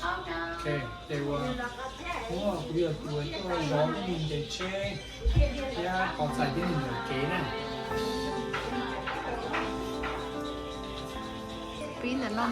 Ok, ces ua, kuv yog tus tuaj zov tej ntses tsheb thiab qos txhais thiab ntawm kev na. Pib ntawm no.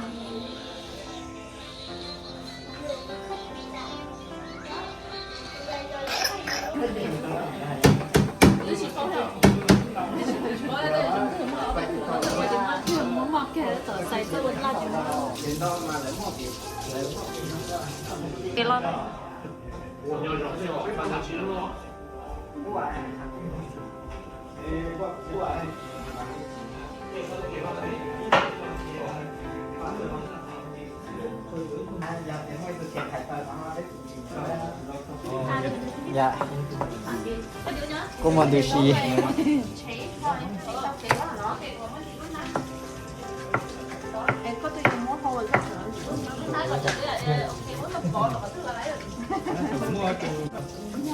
Dạ. Kuv muaj ntws si.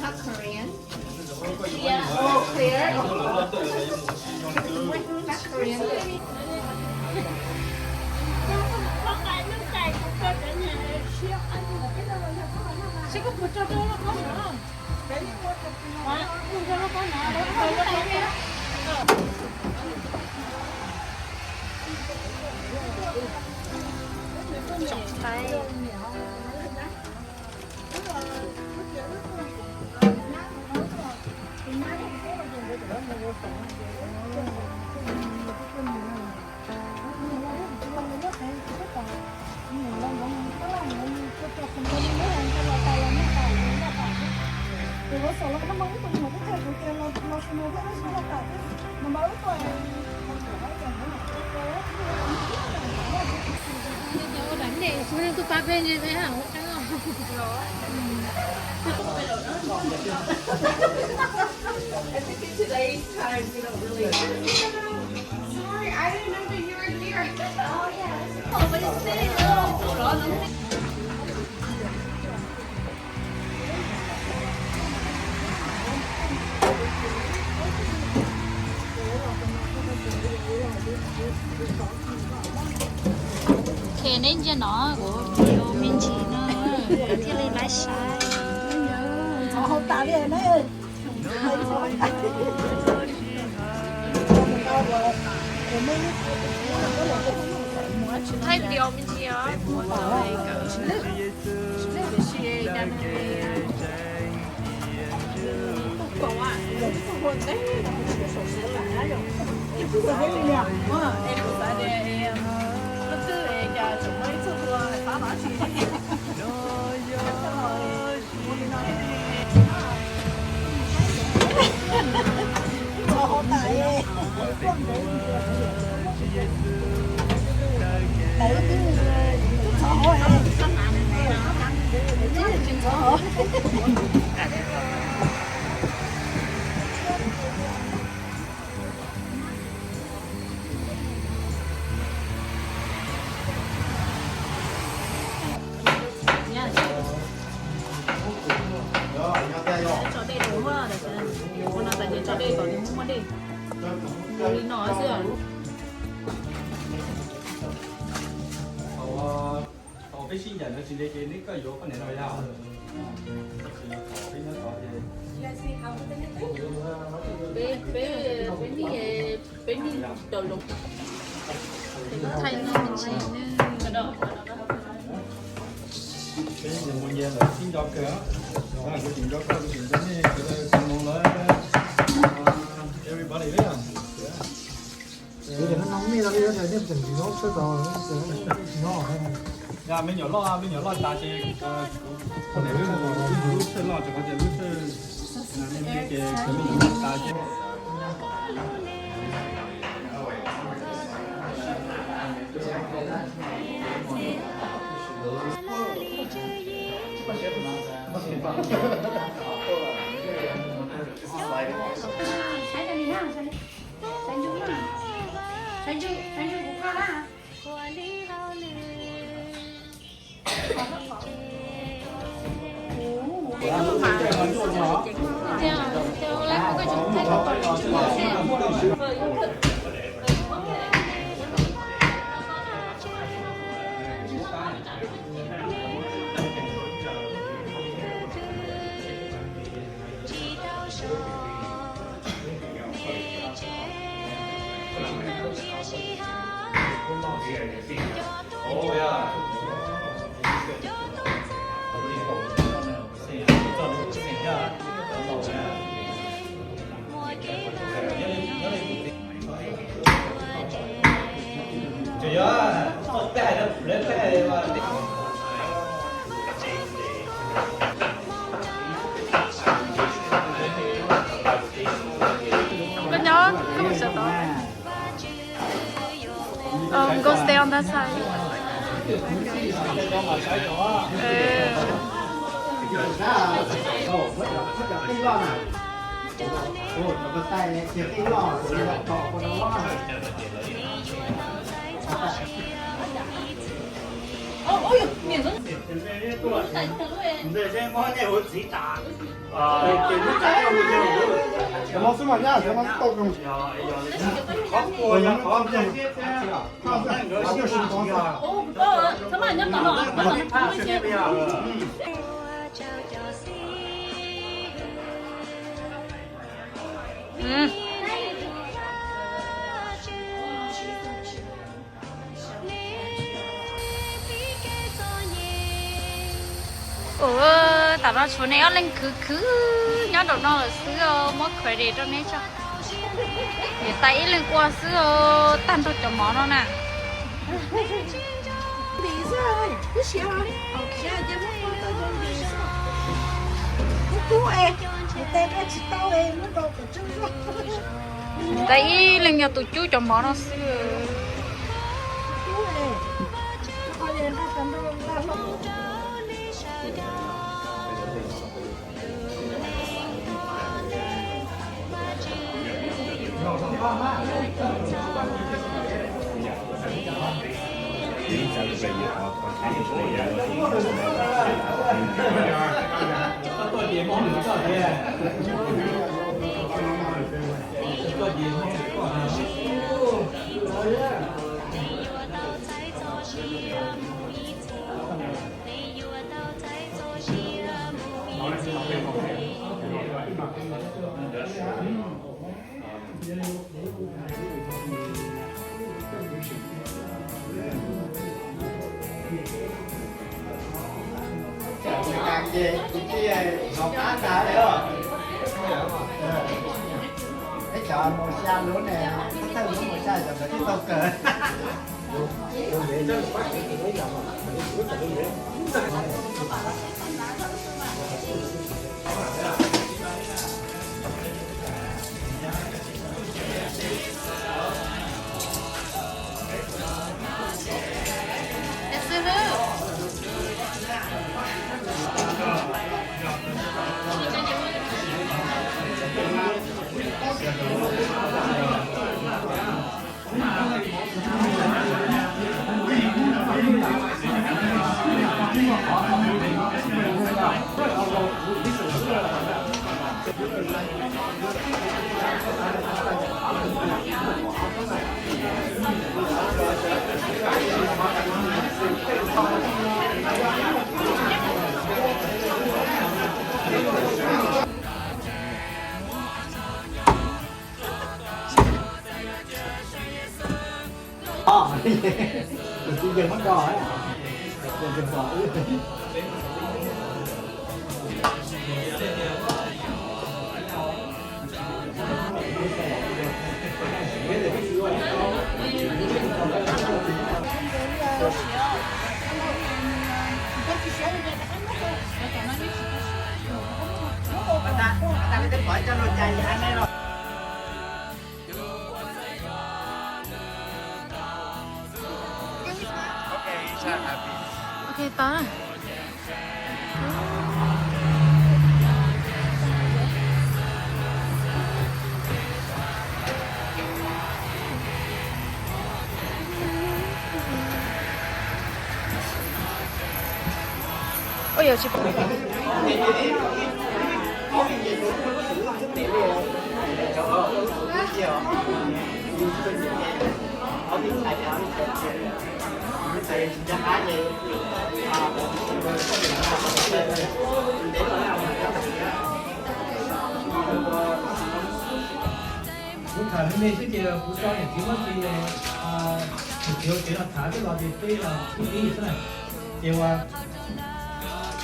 Not Korean. Yeah, oh, clear. Not Korean. I think in today's times we don't really. Sorry, I didn't know that you were here. Oh, yeah. Ok, neb ntsia no kuv video me ntsis no, kuv thiaj li laiv saib. Thaij video me ntsis os. Tso dej rau, ua no tas ces tso dej kom nws muaj dej. Ua li no xwb. Thaum peb sib ncaim no tsis ntev ces neb koj yuav poj niam no yog? Peb, peb, peb nij, peb nij raws lus. Thaij no me ntsis. Peb mus nce lawm sib nco kawg, kuv tseem nco koj, kuv tseem nco nej, sawv daws txhua moo lawm, everybody li. Yog me nyuam loj, me nyuam loj tas ces kuv poj niam wb mus wb tus lub tshawj loj, rau qhov tias lub tshawj me nyuam loj tas ces Go stay on that side. Ua, tam no tshuav neb ob leeg khwv khwv nyob rau no lawm xwb os, muab credit rau neb tso. Niam tais ib leeg ua xwb os, tag nrho cov mov no na. Niam tais ib leeg yog tus cub cov mov no xwb. Peb cov mus xya lub ne, thawj lub mus xya cov ntawd twb tau kawg. Ok, tau. Oj, yog tsis pom. Kuv tham me me xwb ces kuv tso niam txiv muab tsis, niam txiv hauv tsev no tham tej los ces peb los pib pib xwb na. Ces uas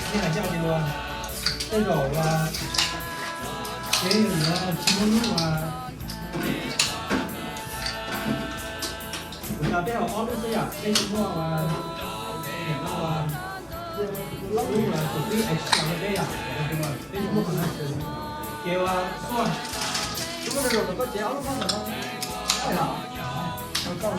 nej hais coj ces uas tej zaum uas peb yuav tsis muaj lub uas, kuv xav peb haus ob lub xwb yom, peb tsis muaj uas, niam no uas lub uas tus pib hais tsis tau rau peb yom, peb tsis muaj qhov no. Ces uas, koj tsev ob lub no, koj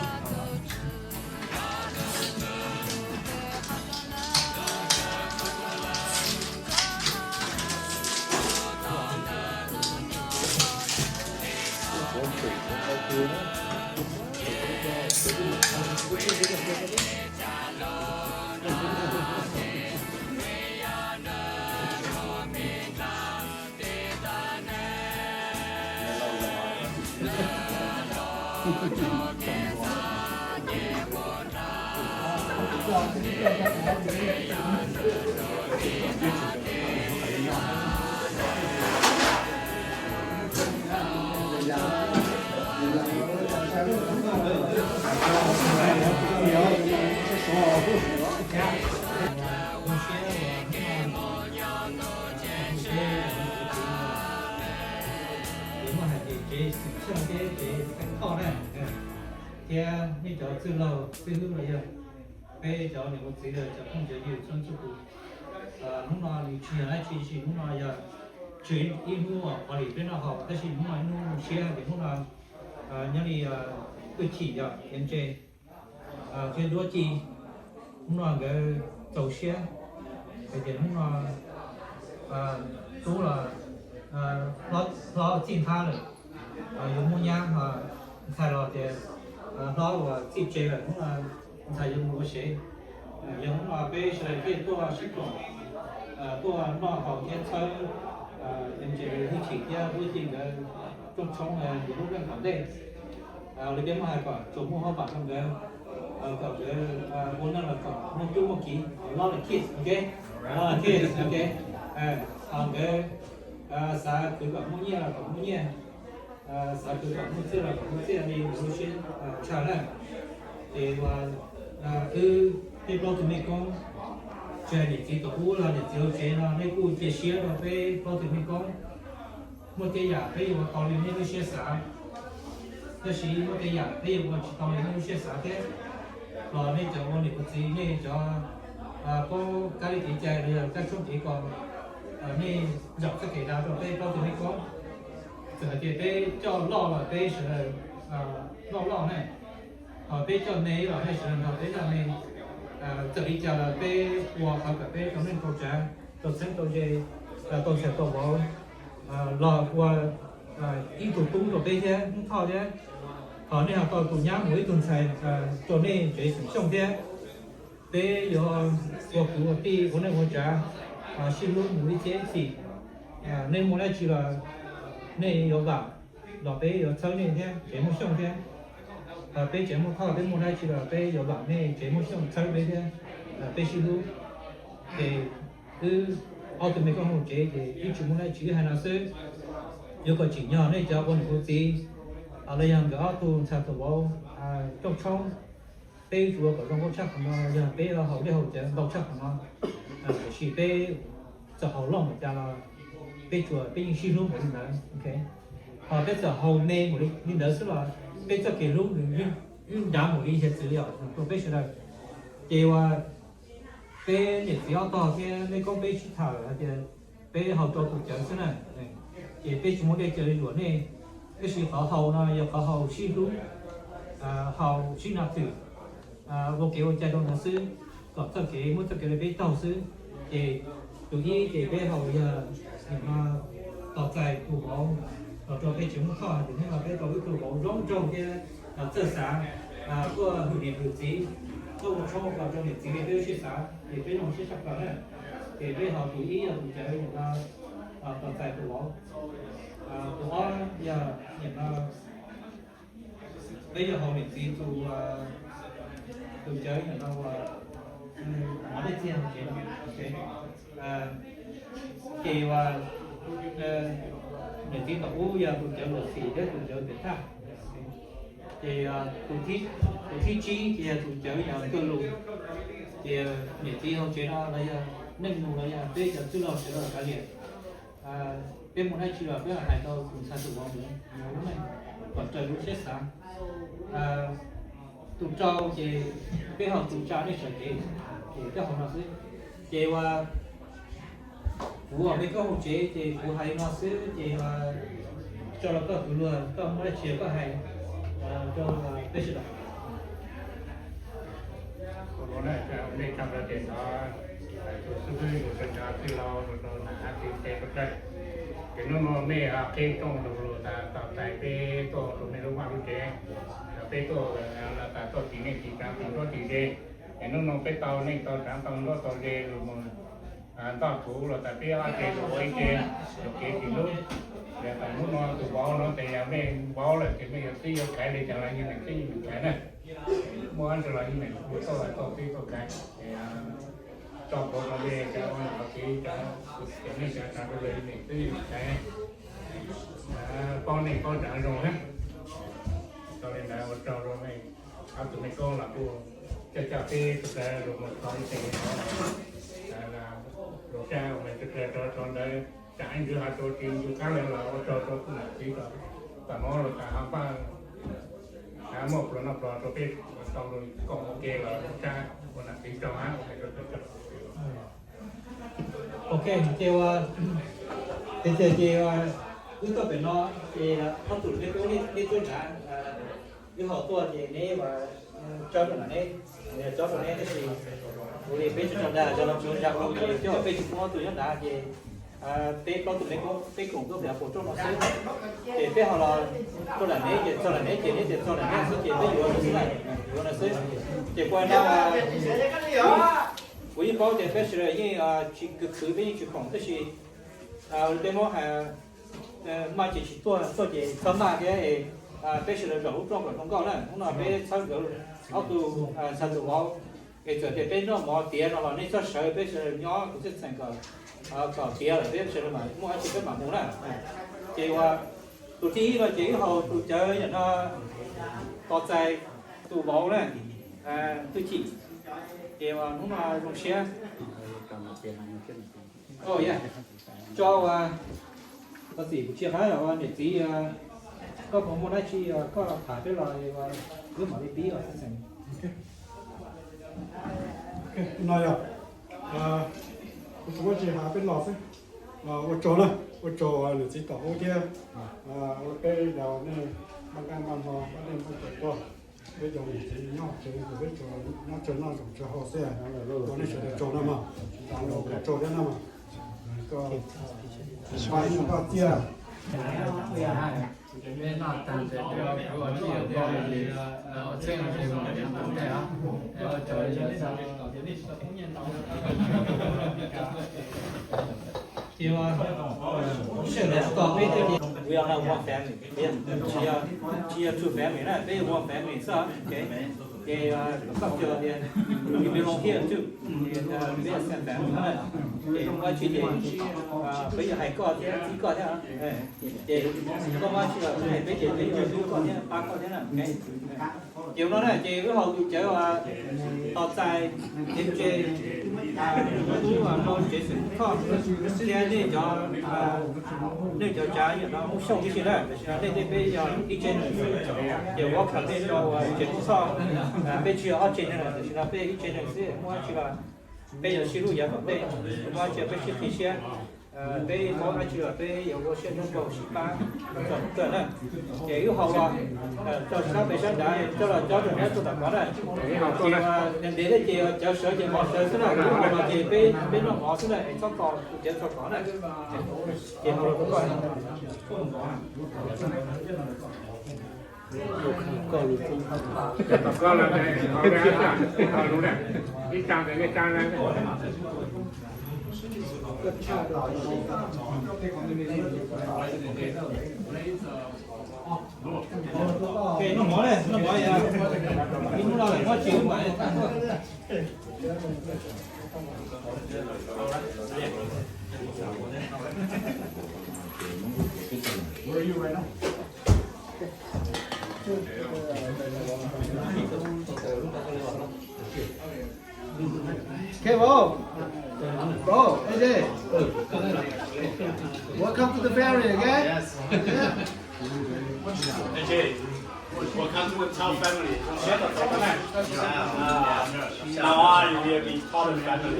Muaj hais tias tsev xwm txheej thiab tsev xeem thoj na, thiab nej cov txwj laug txwj hwb los yog peb cov niam ua txiv los cov phooj cov ywg txhua txhua tus, hnub no nws tsis yog dab tsi, hnub no yog tsis ib hnub uas qhov li peb noj haus, tab sis hnub no ib hnub zoo siab hais tias hnub no nyob li kwj chim yog N J thiab Duab Ci, hnub no nkawd txaus siab hais tias hnub no tub los hlob txij nthab lawm, yuav muaj nyab, ntxhais los tias hlob uas txij tsev lawm, hnub no ntxhais yuav mus ua sev. Yog hnub no peb sawv daws thiaj tuaj sib koom, tuaj noj haus thiab txhawb N J hwj chim thiab Duab Ci nkawd rooj tshoob yog lub neej tom ntej. Li peb muab hais kom tsuas muaj huab vam rau nkawd, kom nkawd ua neej los kom muaj tub muaj kiv, a lot of kids, ok, a lot of kids, ok. Ho nkawd xav khwv kom muaj nyiaj los kom muaj nyiaj, xav khwv kom muaj txiaj los kom muaj txiaj li nkawd lub siab ntshaw na. Ces uas wb peb plaub tug mej koob, tsis hais niam txiv tom ub los niam txiv hauv tsev no, nej kuj cia siab rau peb plaub tug mej koob. Muaj tej yam peb yuav ua tau li nej lub siab xav, tab sis muaj tej yam peb yuav ua tsis tau li nej lub siab xav thiab. Los nej cov ua niam ua txiv, nej cov paub kab li kev cai los yog kab tshoob kev kos, nej zaum txoj kev dav rau peb plaub tug mej koob. Txawm hais tias peb coj loj los peb sawv daws noj loj ne, ho peb coj me los nej sawv daws nrog peb noj me. Txawm li cas los peb ua qhov kom peb tau neej tau tsav, tau txheeb tau ze, tau ntxhais tau vauv, los ua ib tug tub rau peb thiab Hmoob Thoj thiab. Ho nej ho tau tus nyab mus ib tug ntxhais rau nej tsev xeem Xyooj thiab. Peb yuav ua kwv ua tij ua neej ua tsav, sib hlub mus ib txhiab ib txhis. Nej muaj dab tsi los nej yuav vam los peb yuav txhawb nej thiab tsev Hmoob Xyooj thiab. Peb tsev Hmoob Thoj peb muaj dab tsi los peb yuav vam nej tsev Hmoob Xyooj txhawb peb thiab, peb sib hlub. Ces wb ob tug me koob hauv tsev ces wb tsis muaj dab tsi, wb hais no xwb. Yuav kom tsim nyog nej cov ua niam ua txiv los yog nkawd ob tug ntxhais tus vauv rooj tshoob, peb tsuas ua kom zoo nkauj tshaj qhov no, yog peb haus dej haus cawv ntau tshaj qhov no, tiam sis peb txawm haus loj npaum cas los peb tsuas peb yeej sib hlub npaum li ntawd. Ho peb txawm haus me npaum li ntawd xwb los peb txoj kev hlub nws yeej nrad npaum li hiav txwv yom rau peb sawv daws. Ces uas peb niam txiv ob tog thiab mej koob peb sib tham hais tias peb haus rau tus cawv xwb na, ces peb tsis muaj dej cawv li luag nej. Tab sis qhov haus no yog qhov haus sib hlub, haus sib nab thwm, ua kev ua cai rau ntawd xwb, kom txoj kev muab txoj kev li peb taug xwb. Ces tus ib ces peb haus yog nim no tos txais tus vauv los rau peb tsev Hmoob Thoj hais tias hnub no peb tau ib tug vauv zoo nraug thiab txawj xav, tuaj hwm niam hwm txiv, tuaj ua tshoob ua kos rau niam txiv li peb lub siab xav, ces peb zoo siab tshaj plaws na. Ces peb haus tus ib yog tus cawv nim no tos txais tus vauv, tus ob yog nim no peb yuav haus niam txiv tus, tus cawv nim no uas mov dej txiag, ces uas niam txiv tom ub yog tus cawv luam xim thiab tus cawv pem thaj. Ces tus thib tsib ces yog tus cawv yog nkawj lus, ces niam txiv hauv tsev no los yog neej nus los yog peb cov txwj laug sawv daws kav liam, peb muaj dab tsi los peb hais rau tus ntxhais tus vauv ntawd, kom raws lub siab xav. Tus rau ces peb haus tus tsa nej sawv kev, ces peb haus no xwb. Ces uas kuv uas me koj hauv tsev ces kuv hais no xwb, ces tso rau koj tus luag, koj muaj dab tsi koj hais rau peb sawv daws. Nej cov lawv tias ntawd, tus xib hwb yus cov tij laug rau rau nam hab txiv teb rau dlawg, ces hnub no mej qhib rooj lug lug tas tos txais peb tuaj rau mej lub vaj lub tsev, los peb tuaj los tas tuaj tim nej tim tsaav tim nruab tim ze, es hnub no peb tau neej tau tsaav tau nruab tau ze lug mus ntoj txhuv los tas peb ob tsev lug ua ib tsev, lug kev tsis hlub. Yog tas hnub no tus vauv no tes yog mej vauv lawm ces mej yuav txib yuav khaiv li cas los yog mej txib mej khaiv na. Muaj dab tsi los ib meem kuv tuaj tuaj pib tuaj kaiv, es tso plhuav rau nej cov ua niam ua txiv, cov neej tsa rau lawv ib meem twb ib meem kaiv, paub neej paub tsav zoo na. Tso li ntawd ua tsaug rau nej, ob tug me koob los kuj coj coj peb tug ntawd los mus txog ib teg no, los sab ua tsaug rau ntawd, tsam ib ntsis ho tsis ncu qab li los ua tsaug rau tus niam txiv tom no los tas ho npaj muaj pluas noj pluas rau peb tau los koom ua ke los sab ua niam txiv tsaug hab. Ok, ces ua, ces ces ces ua, wb tuaj pem no, ces ob tug me koob nej tuaj nrad, wb ho tuaj ces neb ua, tso rau neb, tso rau neb tab sis kuv li peb tso dag, tso los tso dag ces coj peb tsis muaj ob tug nyob nrad ces peb plaub tug me koob peb koom tuaj pem hauv paus roob no xwb. Ces peb ho los rau nram neb ces txog nram neb ces neb tias txog nram neb xwb ces peb yuav no xwb na, yuav no xwb. Ces kuv no, kuv yeej paub tias peb sawv daws yeej tsis khwv khwv, peb yeej tsis khoom tab sis peb muab hais, maj ces tsis tuaj, tuaj ces txhob maj thiab. Peb sawv daws zaum lub rooj kom zoo nkauj na, hnub no peb txhawb nkawd ob tug ntxhais tus vauv, es txawm tias peb noj mov tiav no los nej txhob sawv, peb sawv daws nyob kuv txhiaj txheem kom, kom tiav lawm peb sawv daws mam muaj dab tsi peb mam mus na. Ces ua, tus thib ib no ces wb haus tus cawv yam no, tos txais tus vauv na, twj chim. Ces ua hnub no zoo siab. Tso ua, txim kuv tsis qab ua niam txiv, koj puas muaj dab tsi koj tham peb los wb mam li pib ua txheem. No yog, kuv tsis muaj tsis hais peb no xwb. Ua tsaug na, ua tsaug niam txiv tom ub thiab, peb yog nej npaj nqaij npaj hmo, pab nej npaj tes koj, peb cov niam txiv nyob tsev, peb nyob tsev noj zoo tsev haus xwb. Ua nej sawv daws tsaug na mog, ua tsaug thiab na mog. Koj, koj txiaj. Ces sawv daws tos peb thiab ces we are not one family, tsis yog, tsis yog two family na, peb yog one family xwb. Ces koj tias you belong here too, peb yog same family na. Ces muaj dab tsi ces peb yuav hais koj thiab txib koj thiab. Ces koj muaj dab tsi los peb hais peb ces peb yuav hlub koj thiab pab koj thiab na. Ces no na ces wb haus tus cawv tos txais cev tsev, tub rau tsev xwm Thoj thiab nej cov, nej cov tsav yam no Hmoob Xyooj tib si na, tam sim no nej tej peb yog ib tsev neeg xwb, ces welcome nej rau tsev Hmoob Thoj. Peb tsis yog ob tsev neeg lawm, tam sim no peb yog ib tsev neeg xwb, muaj dab tsi los peb yuav sib hlub yav tom ntej, muaj dab tsi peb sib qhib siab. Peb paub dab tsi los peb yuav ua siab nyob rau sib pab txog kawg na. Ces wb haus los rau sab pem sab nrad, coj los cob rau neb tuaj tom qab na. Ces ntev thiab ces cawv sawv ces mov sawv xwb na, wb haus los ces peb, peb noj mov xwb na, es txhob tos tus cawv txog tod na. Ces haus los rau koj. Noj mov, noj mov, ib hnub no lawm muab tsis ub mam li tham tuaj. Okay, bro. Bro, A J. Welcome to the family again. Yes. Yeah. A J, welcome to the Thau family. Uh, now on, you will be part of family.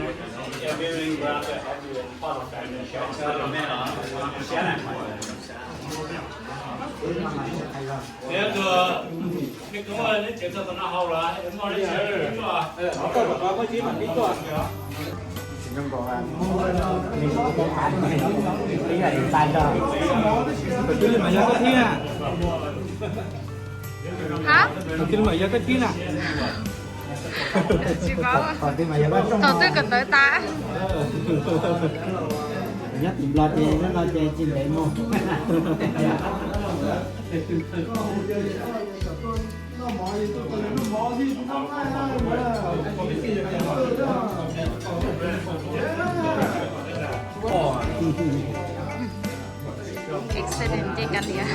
And we will be glad to have you as part of family. Neb cov txog tom no haus los, neb cov txog tom no haus los, muaj dab tsi pib tuaj. Tus twg mas yog koj thib na? Hab? Tus twg mas yog koj thib na? Tsis paub. Thaum twg kawm ntawv tas? Nyob tim Nplog ces hnub no ces tsis ntev mus. Excited nce kav liam.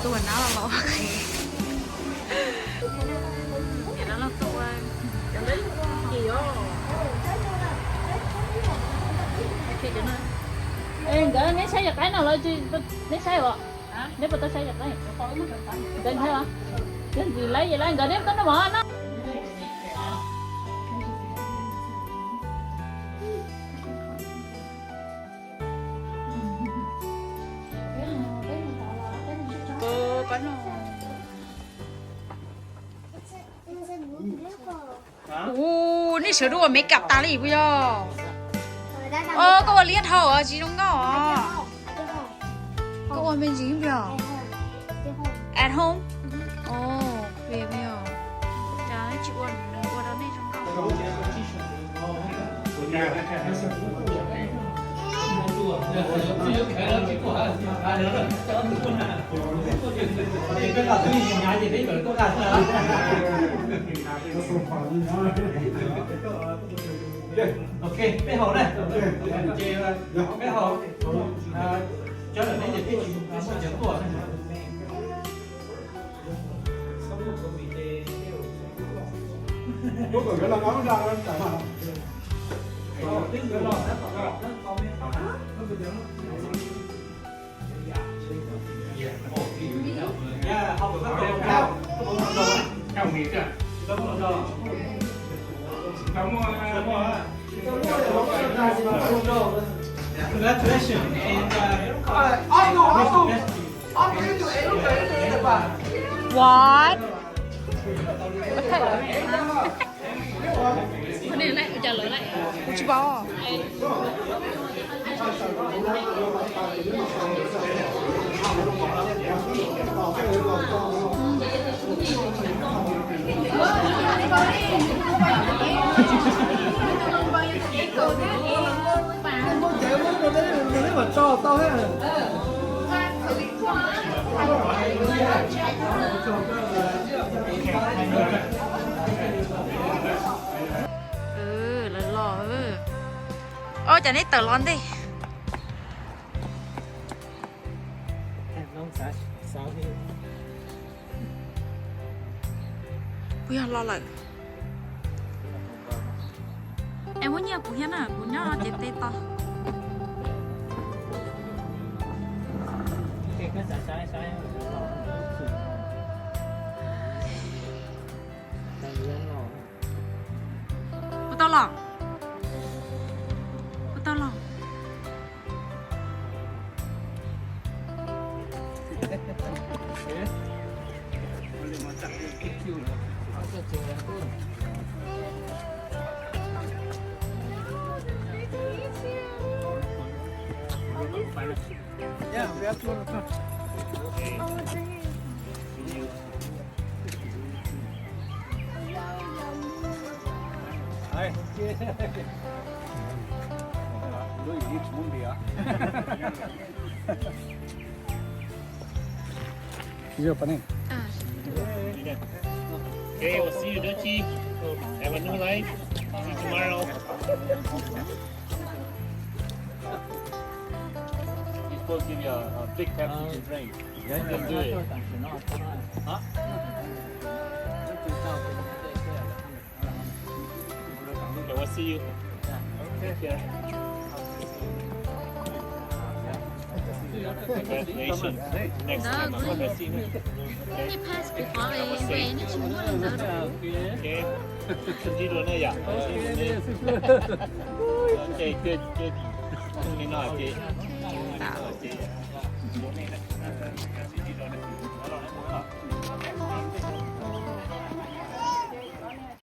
Tuaj na los, los qhev. Ces no los tuaj. Nkawd neb saib yog qaib no los tsis, neb saib os? Neb puas tau saib yog qaib? Nkawd ntshai os. Yog ntxim lawm ces lawv nkawd neb tau noj mov no. Ua, nej sawv daws ua makeup tas li puas yog? Koj ua liab dhau os, tsis zoo nkauj os. Koj ua me ntsis puas yog? At home? Ua puas yog? Cas tsis ua, ua rau nej zoo nkauj. Ok, peb haus na. Ces peb haus, cov lawm peb ces peb tsis muaj cov tuaj. What? Kuv tsis paub. Lawv los. Ob, cas neb tawm los ntej. Kuv yog los lawm. Es muab nyiaj kuv thiab na, kuv nyob no ces tes tos. Puas tau los? Puas tau los? Okay, we'll see you, Dochi. Have a new life. See you tomorrow. He's supposed to give you a, a big Pepsi to drink. You can do it. Huh? Okay, we'll see you. Take care. Congratulations. Next time, I'm gonna see you. Okay. Ib phab xwb qhov es ve neb tsis muab li ntawd rau kuv. Okay. Sib ntsib dua na yom. Okay, good, good. Li no ces. Tam.